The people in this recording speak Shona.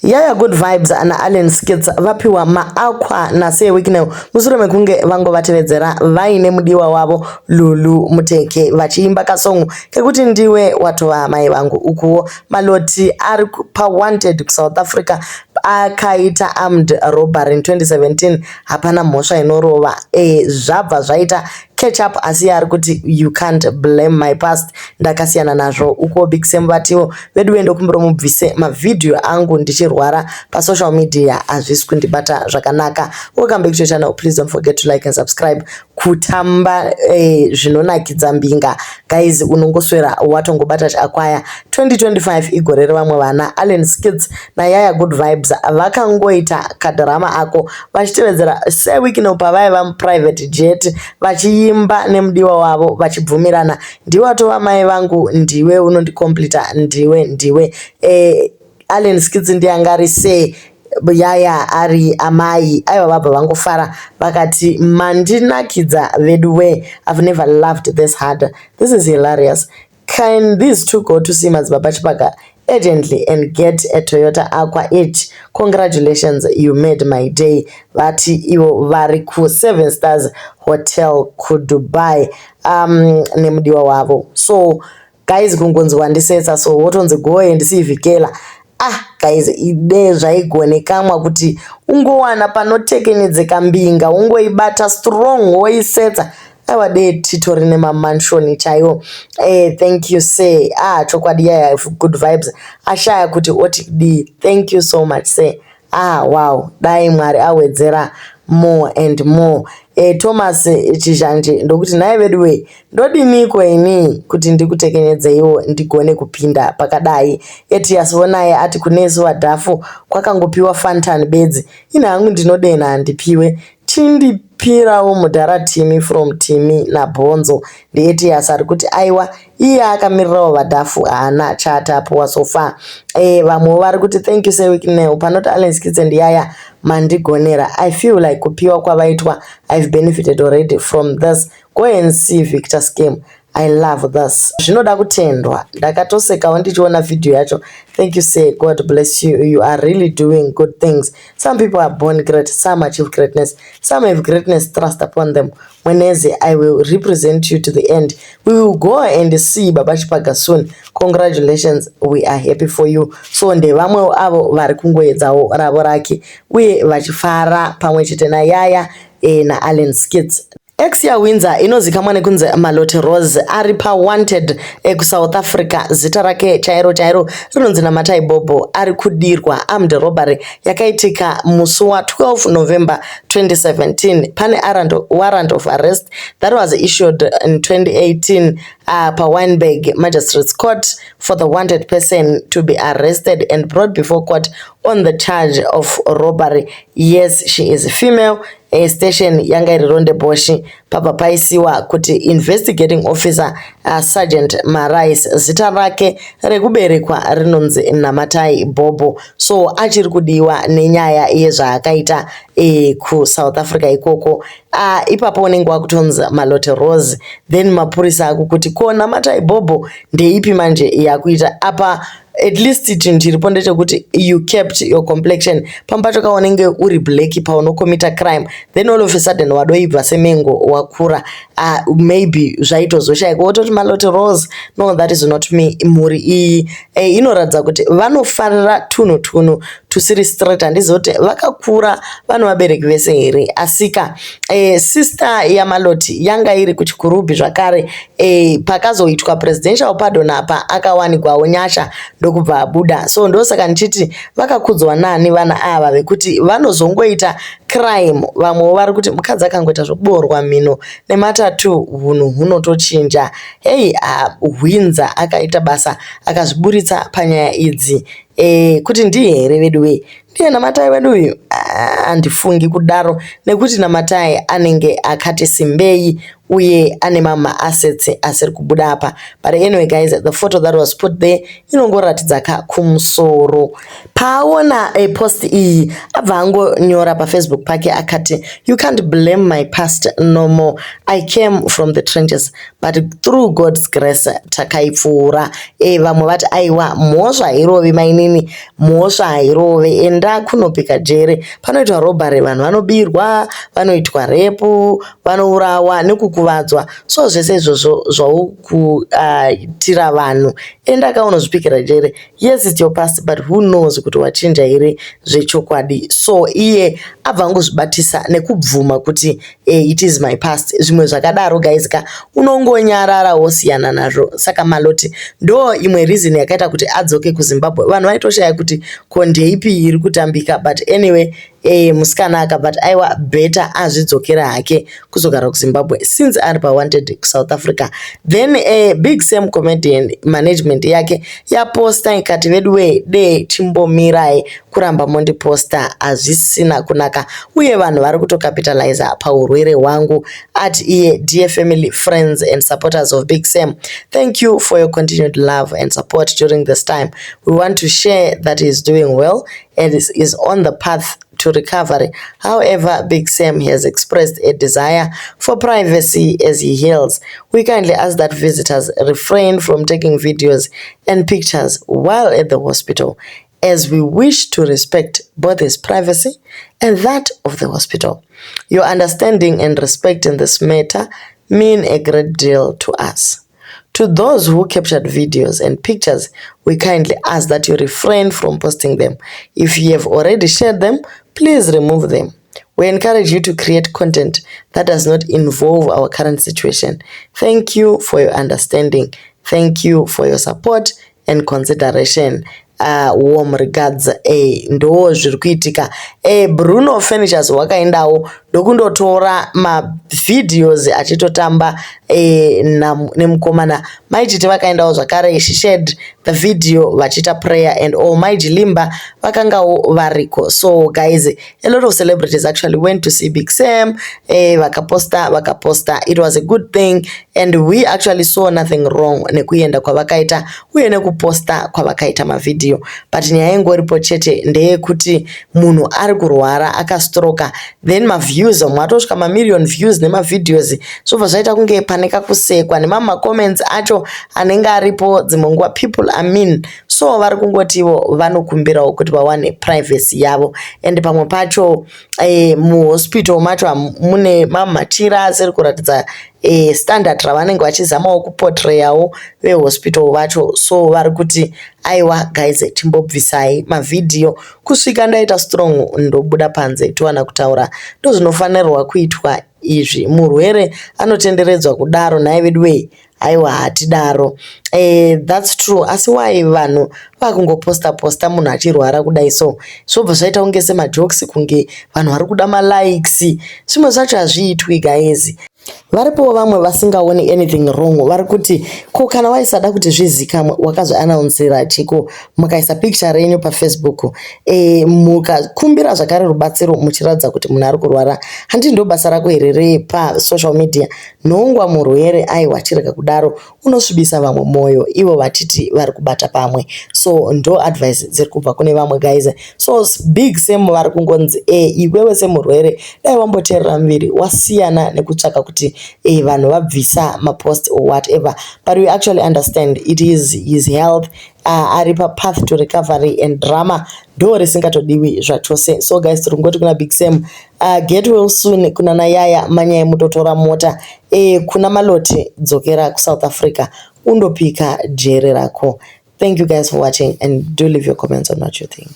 Yaya Good Vibes naAllen Skits vapiwa maAqua naSir Wicknell mushure mekunge vangovatevedzera vaine mudiwa wavo Lulu Muteke vachiimba kasongo kekuti "Ndiwe watova amai vangu". Ukuwo Maloti ari pawanted kuSouth Africa, akaita armed robbery in 2017. Hapana mhosva inorova zvabva zvaita catch up, asi ari kuti, "You can't blame my past, ndakasiyana nazvo." Ukuwo Big Sam vatiwo, "Vedu vendokumbira mubvise mavhidhiyo angu ndichirwara pasocial media, hazvisi kundibata zvakanaka." Welcome back to your channel. Please don't forget to like and subscribe. Kutamba zvinonakidza mbinga, guys, unongoswera watongobata chiakwaya. 2025 igore revamwe vana. Allen Skits naYaya Good Vibes vakangoita kadhirama ako vachitevedzera Sir Wicknell pavaiva muprivate jet vachiimba nemudiwa wavo vachibvumirana, "Ndiwe watova mai vangu, ndiwe unondicompleta, ndiwe, ndiwe." Allen Skits ndiye anga ari Sir, Yaya ari amai. Aiwa, vabva vangofara vakati, "Mandinakidza vedu we. I've never loved this hard. This is hilarious. Can these two go to see Madzibaba Chipaga urgently and get a Toyota Aqua each? Congratulations, you made my day." Vati ivo vari ku7 Stars Hotel kuDubai nemudiwa wavo. So guys, kungonzi wandisetsa, so wotonzi go and see Vikela. Ah guys, ide zvaigonekamwa kuti ungowana panotekenyedzeka mbinga, ungoibata strong, woisetsa. Aiwa, dee titori nemamanshoni chaiwo. Thank you, sir. Ah, chokwadi Yaya Good Vibes ashaya kuti oti dii. Thank you so much, sir. Ah, wow, dai Mwari awedzera more and more. Thomas Chizhanje ndokuti, "Nhai vedu wei, ndodiniko ini kuti ndikutekenyedzeiwo ndigone kupinda pakadai?" Etias Vonaye ati, "Kunesu vadhafu kwakangopiwa Fantan bedzi. Ini hangu ndinodena handipiwe. Chindipirawo mudhara Timi from Timi naBhonzo." NdiEtias ari kuti aiwa, iye akamirirawo vadhafu, haana chaati apiwa so far. Vamwewo vari kuti, "Thank you, Sir Wicknell." Panoti Allen Skits and Yaya, "Mandigonera. I feel like kupiwa kwavaitwa, I've benefited already from this. Go and see Victor scheme. I love this. Zvinoda kutendwa. Ndakatosekawo ndichiona vhidhiyo yacho. Thank you, sir. God bless you. You are really doing good things. Some people are born great, some achieve greatness, some have greatness thrust upon them. Mwenezi, I will represent you to the end. We will go and see Baba Chipaga soon. Congratulations, we are happy for you." So ndevamwewo avo vari kungoedzawo ravo rake uye vachifara pamwe chete naYaya naAllen Skits. Ex yaWindsor inozikamwa nekunzi Maloti Rose ari pawanted ekuSouth Africa. Zita rake chairo chairo rinonzi Namatai Bobo. Ari kudirwa armed robbery yakaitika musi wa12 November 2017. Pane warrant of arrest that was issued in 2018 paWynberg Magistrates Court for the wanted person to be arrested and brought before court on the charge of robbery. Yes, she is female. Station yanga iri Rondebosch. Pabva paisiwa kuti investigating officer Sergeant Marais. Zita rake rekuberekwa rinonzi Namatai Bobo. So achiri kudiwa nenyaya yezvaakaita kuSouth Africa ikoko. Ipapo unenge wakutonzi Malote Rose, then mapurisa akukuti, "Ko Namatai Bobo ndeipi manje yakuita apa?" At least chinhu chiripo ndechekuti you kept your complexion. Pamwe pacho ka unenge uri black paunokomita crime, then all of a sudden wadoibva semengo wakura. Maybe zvaitozoshayika wototi Malote Rose. No, that is not me. Mhuri iyi inoratidza kuti vanofarira tunhu tunhu tusiri straight. Handizivi kuti vakakura vano vabereki vese here, asika sister yaMaloti yanga iri kuChikurubhi zvakare. Pakazoitwa presidential pardon apa, akawanikwawo nyasha ndokubva abuda. So ndosaka ndichiti vakakudzwa nani vana ava vekuti vanozongoita crime. Vamwewo vari kuti mukadzi akangoita zvokuboorwa mhino nematatu, hunhu hunotochinja. Hei, Hwinza akaita basa, akazviburitsa panyaya idzi. Kuti ndiye here vedu wee, ndiye Namatai wedu uyu? Handifungi kudaro, nekuti Namatai anenge akati simbei uye ane mamwe maassets asiri kubuda apa. But anyway guys, the photo that was put there inongoratidza ka kumusoro. Paaona post iyi, abva angonyora paFacebook. paFacebook pake akati, "You can't blame my past no more. I came from the trenches, but through God's grace takaipfuura." Vamwe vati, "Aiwa, mhosva hairovi mainini, mhosva hairovi. Enda kunopika jere. Panoitwa robbery, vanhu vanobirwa, vanoitwa rape, vanourawa nekukuvadzwa. So zvese izvozvo zvaukuitira vanhu, enda kaunozvipikira jere. Yes, it's your past, but who knows kuti wachinja here zvechokwadi?" So iye abva angozvibatisa nekubvuma kuti "It is my past." Zvimwe zvakadaro, guys ka, unongonyarara wosiyana nazvo. Saka Maloti ndo imwe reason yakaita kuti adzoke kuZimbabwe. Vanhu vaitoshaya kuti ko ndeipi iri kutambika, but anyway, musikana akabva ati aiwa, better azvidzokera hake kuzogara kuZimbabwe since ari pawanted kuSouth Africa. Then Big Sam Comedian, management yake yaposta ikati, "Veduwe, de chimbomirai kuramba mondiposta, hazvisina kunaka uye vanhu vari kutocapitaliza paurwere hwangu." Ati iye, "Dear family, friends and supporters of Big Sam, thank you for your continued love and support during this time. We want to share that he is doing well and is on the path to recovery. However, Big Sam has expressed a desire for privacy as he heals. We kindly ask that visitors refrain from taking videos and pictures while at the hospital, as we wish to respect both his privacy and that of the hospital. Your understanding and respect in this matter mean a great deal to us. To those who captured videos and pictures, we kindly ask that you refrain from posting them. If you have already shared them, please remove them. We encourage you to create content that does not involve our current situation. Thank you for your understanding. Thank you for your support and consideration. Warm regards." Ndo zviri kuitika. Bruno Furnitures wakaendawo ndokundotora mavideos achitotamba nemukomana. Maititi vakaendawo zvakare, she shared the video vachiita prayer and all. Maijilimba vakangawo variko. So guys, a lot of celebrities actually went to see Big Sam. Vakaposta, vakaposta. It was a good thing and we actually saw nothing wrong nekuenda kwavakaita uye nekuposta kwavakaita mavhidhiyo, but nyaya ingoripo chete ndeyekuti munhu ari kurwara, akastroka, then maviews vamwe atosvika mamillion views nemavideos, zvobva zvaita kunge pane kakusekwa nemamwe macomments acho anenge aripo. Dzimwe nguva people are mean, so vari kungotivo vanokumbirawo kuti vawane privacy yavo. And pamwe pacho muhospital macho mune mamwe machira asiri kuratidza standard ravanenge vachizamawo kuportrayawo vehospital vacho. So vari kuti, "Aiwa guys, chimbobvisai mavhidhiyo kusvika ndaita strong, ndobuda panze towana kutaura." Ndo zvinofanirwa kuitwa izvi. Murwere anotenderedzwa kudaro, nhai vedu wei? Aiwa, hatidaro. That's true, asi why vanhu vakungoposta posta munhu achirwara kudai? So zvobva zvaita kunge semajokes, kunge vanhu vari kuda malikes. Zvimwe zvacho hazviitwi, guys. Varipowo vamwe vasingaoni anything wrong. Vari kuti, "Ko kana waisada kuti zvizikamwe, wakazoanaunsira chiko? Mukaisa picture renyu paFacebook, mukakumbira zvakare rubatsiro muchiratidza kuti munhu ari kurwara, handi ndo basa rako here repasocial media? Nhongwa murwere. Aiwa, chirega kudaro, unosvibisa vamwe mwoyo ivo vachiti vari kubata pamwe." So ndo advice dziri kubva kune vamwe, guys. So Big Sam vari kungonzi, iwewe semurwere dai wamboteerera muviri, wasiyana nekutsvaka kuti vanhu vabvisa mapost or whatever. But we actually understand it is his health, ari papath to recovery, and drama ndo risingatodiwi zvachose. So guys, tiri kungoti kuna Big Sam, get well soon. Kuna nayaya manyai mutotora mota. Kuna Maloti, dzokera kuSouth Africa undopika jere rako. Thank you guys for watching and do leave your comments on what you think.